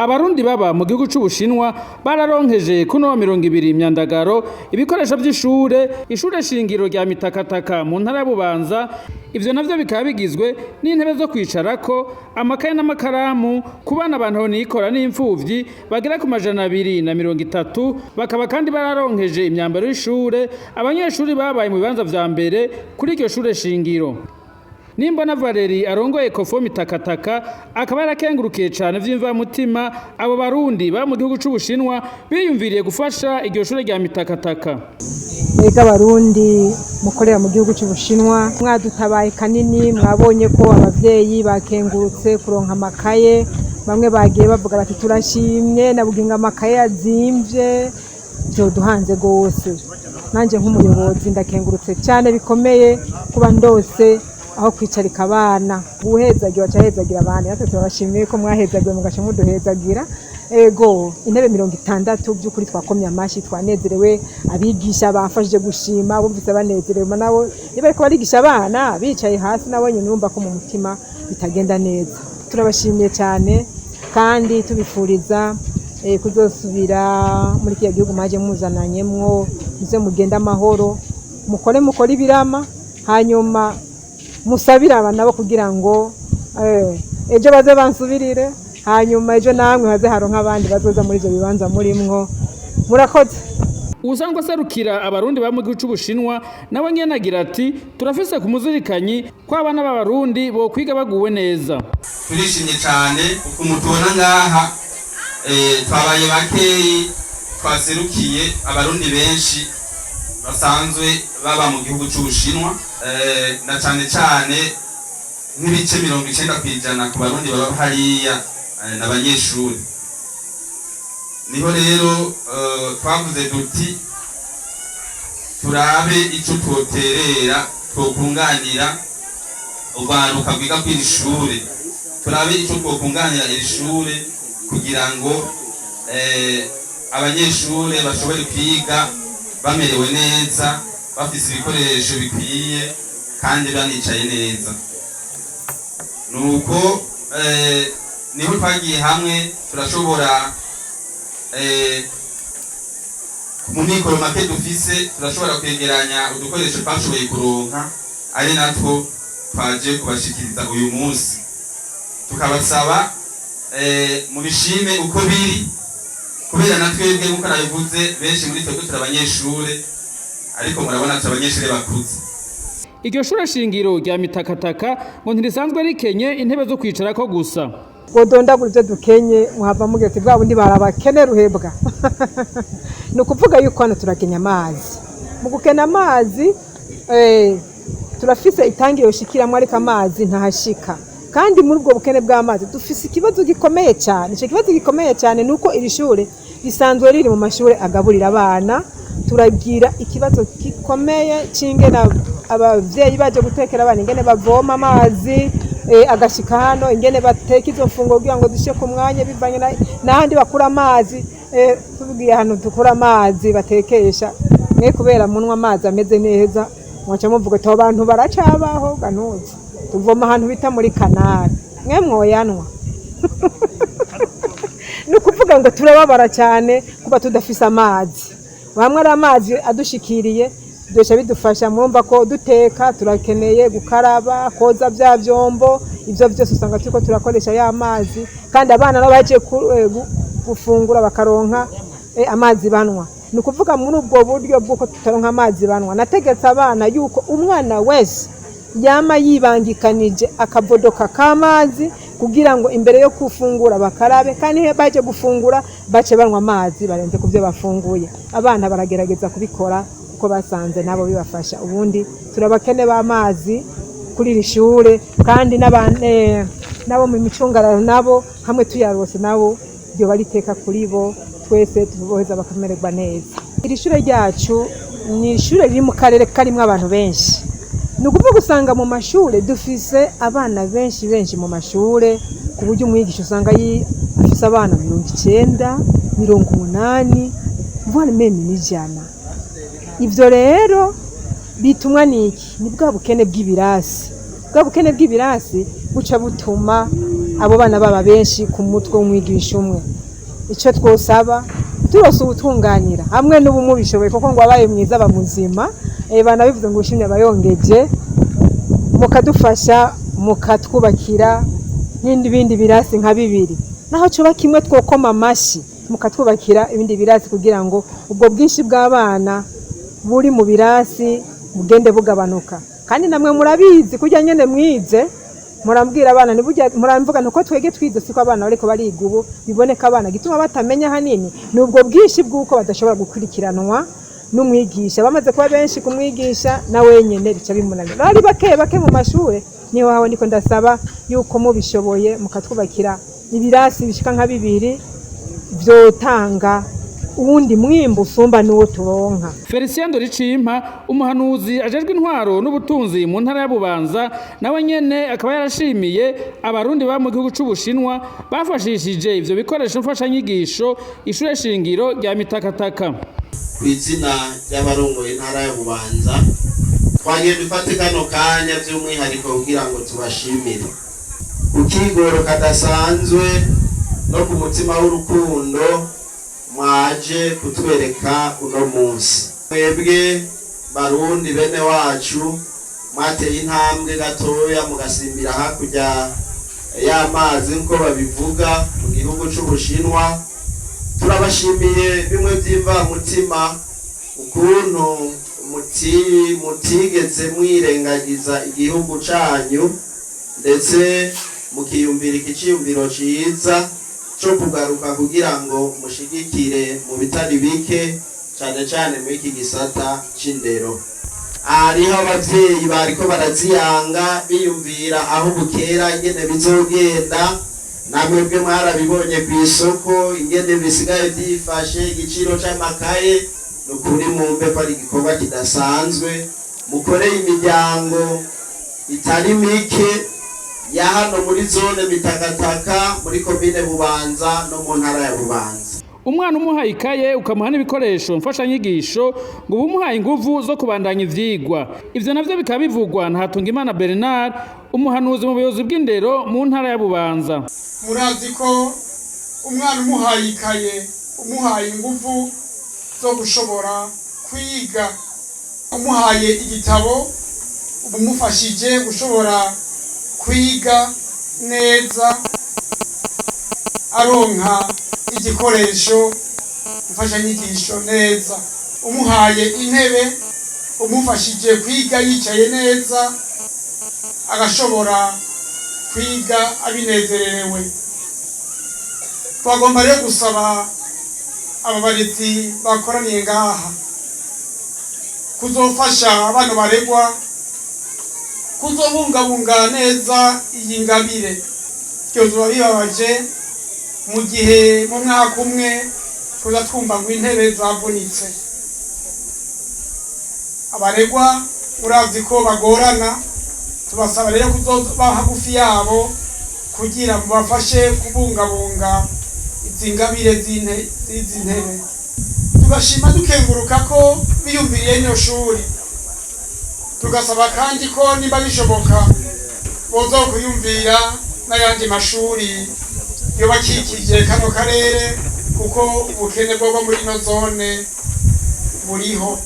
Abarundi baba mu gihugu c'Ubushinwa bararonkeje kuno wa 20 Myandagaro ibikoresho vy'ishure, ishure shingiro rya Mitakataka mu ntara ya Bubanza. Ivyo navyo bikaba bigizwe n'intebe zo kwicarako, amakaye n'amakaramu ku bana bantahonikora n'imfuvyi bagera ku 230. Bakaba kandi bararonkeje imyambaro y'ishure abanyeshuri babaye mu bibanza vya mbere kuri iryo shure shingiro. Nimbona Valeri arongoye Kofo Mitakataka akaba yarakengurukiye cane vy'imvamutima abo Barundi ba mu gihugu c'Ubushinwa biyumviriye gufasha iryo shure rya Mitakataka. Mwebwe Abarundi mukorera mu gihugu c'Ubushinwa, mwadutabaye kanini. Mwabonye ko abavyeyi bakengurutse kuronka amakaye. Bamwe bagiye bavuga bati: "Turashimye na bugingo amakaye yazimvye, vyoduhanze gose." Nanje nk'umuyobozi ndakengurutse cyane bikomeye kuba ndose aho kwicarika abana. Uhezagira baca hezagira abandi, natwe turabashimiye ko mwahezagiwe mugaca muduhezagira. Ego, intebe 60, by'ukuri twakomye amashi, twanezerewe. Abigisha bafashije gushima, bumvise banezerewe. Nabo niba bariko barigisha abana bicaye hasi, nabo nyene urumva ko mu mutima bitagenda neza. Turabashimiye cyane kandi tubifuriza kuzosubira muri kiriya gihugu mwaje muzananyemwo. Muze mugende amahoro, mukore mukore ibirama, hanyuma musabire aba nabo kugira ngo ejo baze bansubirire, hanyuma ejo namwe haze haronka abandi bazoza muri ivyo bibanza murimwo. Murakoze. Ubusanzwe aserukira Abarundi ba mu gihugu c'Ubushinwa nawe nyene agira ati: "Turafise ku muzirikanyi ko abana b'Abarundi bokwiga baguwe neza." Turishimye cyane ukuntu tubona ngaha twabaye bakeyi, twaserukiye Abarundi benshi basanzwe baba mu gihugu c'Ubushinwa, na cane cane nk'ibice 90% ku Barundi baba hariya n'abanyeshuri. Niho rero twavuze duti turabe ico twoterera, twokunganira urwaruka rwiga kw'iri shure, turabe ico twokunganira iri shure kugira ngo abanyeshure bashobore kwiga bamerewe neza, bafise ibikoresho bikwiye kandi banicaye neza. Nuko niho twagiye hamwe, turashobora mu mikoro make dufise turashobora kwegeranya udukoresho twashoboye kuronka, ari natwo twaje kubashikiriza uyu munsi, tukabasaba mubishime uko biri, kubera na twebwe nk'uko nabivuze, benshi muri twebwe turi abanyeshure, ariko murabona turi abanyeshure bakuze. Iryo shure shingiro rya Mitakataka ngo ntirisanzwe rikenye intebe zo kwicarako gusa. Godondagura ibyo dukenye, muhava mugira ati bwa bundi barabakene ruhebwa. Ni ukuvuga yuko hano turakenya amazi. Mu gukena amazi, turafise itangi yoshikiramwo, ariko amazi ntahashika. Kandi muri ubwo bukene bw'amazi dufise ikibazo gikomeye cyane. Icyo kibazo gikomeye cyane ni uko iri shure risanzwe riri mu mashure agaburira abana. Turagira ikibazo gikomeye c'ingene abavyeyi baje gutekera abana, ingene bavoma amazi agashika hano, ingene bateka izo mfunguro kugira ngo zishe ku mwanya, bivanye n'ahandi bakura amazi. Tubwiye ahantu dukura amazi batekesha, mwe kubera munwa amazi ameze neza, mwaca muvuga ati abo bantu baracabaho ganuzi. Tuvoma ahantu bita muri canal, mwe mwoyanwa. Ni ukuvuga ngo turababara cyane kuba tudafise amazi. Bamwe ari amazi adushikiriye byose bidufasha. Murumva ko duteka turakeneye gukaraba, koza bya vyombo, ivyo byose usanga turiko turakoresha ya mazi. Kandi abana nabo bagiye gufungura bakaronka amazi banwa. Ni ukuvuga muri ubwo buryo bw'uko tutaronka amazi banwa, nategetse abana yuko umwana wese yama yibangikanije akabodoka k'amazi kugira ngo imbere yo gufungura bakarabe, kandi iyo baje gufungura bace banywa amazi barenze ku byo bafunguye. Abana baragerageza kubikora kuko basanze nabo bibafasha. Ubundi turabakene b'amazi kuri iri shure, kandi n'abo mu micungararo nabo hamwe tuyarose nabo ryoba riteka kuri bo, twese tuboheza bakamererwa neza. Iri shure ryacu ni ishure riri mu karere karimwo abantu benshi. Ni ukuvuga usanga mu mashure dufise abana benshi benshi mu mashure, ku buryo umwigisha usanga afise abana 90, 80, voire même n'100. Ivyo rero bitumwa n'iki? Ni bwa bukene bw'ibirasi. Bwa bukene bw'ibirasi buca butuma abo bana baba benshi ku mutwe w'umwigisha umwe. Icyo twosaba, turose ubutunganira hamwe n'ubumubishoboye, kuko ngo abaye mwiza aba muzima, banabivuze ngo ushimye abayongeje, mukadufasha mukatwubakira n'ibindi birasi nka bibiri, naho coba kimwe twokoma amashi, mukatwubakira ibindi birasi kugira ngo ubwo bwinshi bw'abana buri mu birasi bugende bugabanuka. Kandi namwe murabizi, kurya nyene mwize murambwira abana ntiburya, muramvuga nuko twege twize siko abana bariko bariga ubu. Biboneka abana gituma batamenya hanini ni ubwo bwinshi bw'uko badashobora gukurikiranwa n'umwigisha, bamaze kuba benshi kumwigisha na wenyene bica bimunanira. Bari bake bake mu mashure niho haho. Niko ndasaba yuko mubishoboye mukatwubakira ibirasi bishika nka bibiri, vyotanga uwundi mwimbu usumba n'uwo turonka. Felicien Ndoricimpa, umuhanuzi ajejwe intwaro n'ubutunzi mu ntara ya Bubanza, nawe nyene akaba yarashimiye abarundi ba mu gihugu c'Ubushinwa bafashishije ivyo bikoresho mfashanyigisho ishure shingiro rya Mitakataka. Ku izina ry'abarongoye intara ya Bubanza, twagiye dufate kano kanya by'umwihariko kugira ngo tubashimire ku kigoro kadasanzwe no ku mutima w'urukundo mwaje kutwereka uno munsi. Mwebwe Barundi bene wacu mwateye intambwe gatoya mugasimbira hakurya y'amazi, nk'uko babivuga, mu gihugu c'Ubushinwa, turabashimiye bimwe by'imvamutima ukuntu mutigeze mwirengagiza igihugu canyu, ndetse mukiyumvira ikiciyumviro ciza co kugaruka kugira ngo mushigikire mu bitari bike, cane cane muri iki gisata c'indero. Hariho abavyeyi bariko baraziyanga, biyumvira aho bukera ingene bizogenda. Namwebwe mwarabibonye ku isoko ingene bisigaye byifashe, igiciro c'amakaye. Ni ukuri mwumve ko ari igikorwa kidasanzwe mukoreye imiryango itari mike ya hano muri zone Mitakataka, muri komine Bubanza no mu ntara ya Bubanza. Umwana umuhaye ikaye, ukamuha n'ibikoresho mfashanyigisho, ngo uba umuhaye inguvu zo kubandanya ivyigwa. Ivyo navyo bikaba bivugwa na Hatungimana Bernard, umuhanuzi mu buyobozi bw'indero mu ntara ya Bubanza. Murazi ko umwana umuhaye ikaye umuhaye inguvu zo gushobora kwiga, umuhaye igitabo uba umufashije gushobora kwiga neza, aronka igikoresho mfashanyigisho neza. Umuhaye intebe umufashije kwiga yicaye neza, agashobora kwiga abinezererewe. Twagomba rero gusaba aba barezi bakoraniye ngaha kuzofasha abana baregwa kuzobungabunga neza iyi ngabire. Byozoba bibabaje mu gihe mu mwaka umwe tuza twumva ngo intebe zavunitse. Abaregwa urazi ko bagorana, tubasaba rero kuzoba hagufi yabo kugira mubafashe kubungabunga izi ngabire z'izi ntebe. Tugashima dukenguruka ko biyumviriye rino shuri, tugasaba kandi ko niba bishoboka bozokwiyumvira n'ayandi mashuri yobakikije kano karere, kuko ubukene bwo muri ino zone buriho.